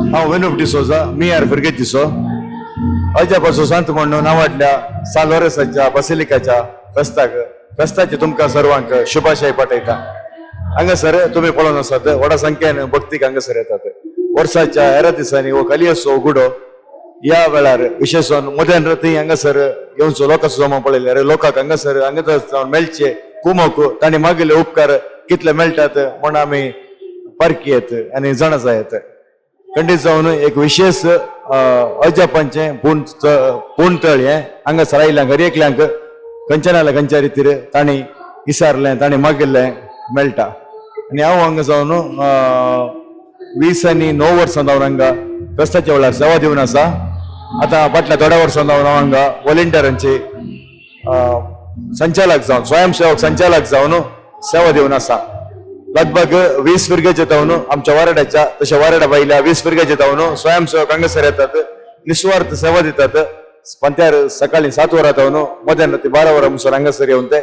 हांव विनूप डिसोजा, मियार फिरगेतीचो. अजापाचो संत म्हणून नांवाडल्या सान लोरेसाच्या बसिलिकाच्या फेस्ताक फेस्ताचे तुमकां सर्वांक शुभाशय पाठयता. हांगासर तुमी पळोवन आसात, व्हडा संख्येन भक्तीक हांगासर येतात. वर्साच्या हेर दिसांनी हो कलियसो उगडो ह्या वेळार विशेष मध्यान राती हांगासर येवचो लोकांचो जमो पळयल्यार लोकांक हांगासर हांगा जावन मेळचे कुमोक तांणी मागिल्ले उपकार कितले मेळटात म्हूण आमी पारखी येत आनी जाणा जायत. खंडीत जावन एक विशेष अजापांचें पूण पूण तळ हें हांगासर आयिल्ल्यांक हर एकल्यांक खंयच्या नाल्यार खंयच्या रितीर तांणी विसारलें, तांणी मागिल्लें मेळटा. आनी हांव हांगा जावन 29 वर्सां जावन हांगा फेस्ताच्या वेळार सेवा दिवन आसा. आतां फाटल्या थोड्या वर्सां जावन हांव हांगा वॉलंटियरांची संचालक जावन, स्वयंसेवक संचालक जावन सेवा दिवन आसा. लगभग 20 फिरगेचे जावन आमच्या वारड्याच्या तशें वारडा भायल्या 20 फिरगेचे जावन स्वयंसेवक हांगासर येतात, निस्वार्थ सेवा दितात. पंत्यार सकाळी 7 वरां जावन मध्यान राती 12 वरां मुसर हांगासर येवन ते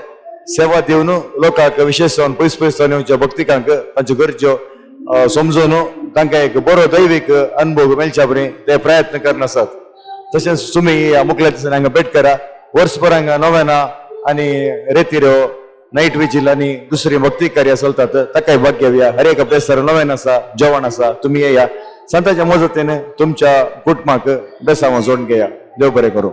सेवा दिवन लोकांक, विशेष जावन पयस पयस जावन येवच्या भक्तिकांक तांच्यो गरज्यो समजून तांकां एक बरो दैवीक अनुभव मेळच्या परी ते प्रयत्न करन आसात. तशेंच तुमी ह्या मुखल्या दिसांनी हांगा भेट करा. वर्सभर हांगा नोवेना आनी रेतिरो, नायट विजील आनी दुसरी भक्ती कार्य चलतात, ताकाय भाग घेवया. हर एक बेस्तार नोवेन आसा, जेवण आसा. तुमी येया, संताच्या मजतीन तुमच्या कुटुंबाक बेसांव जोडून घेया. देव बरें करूं.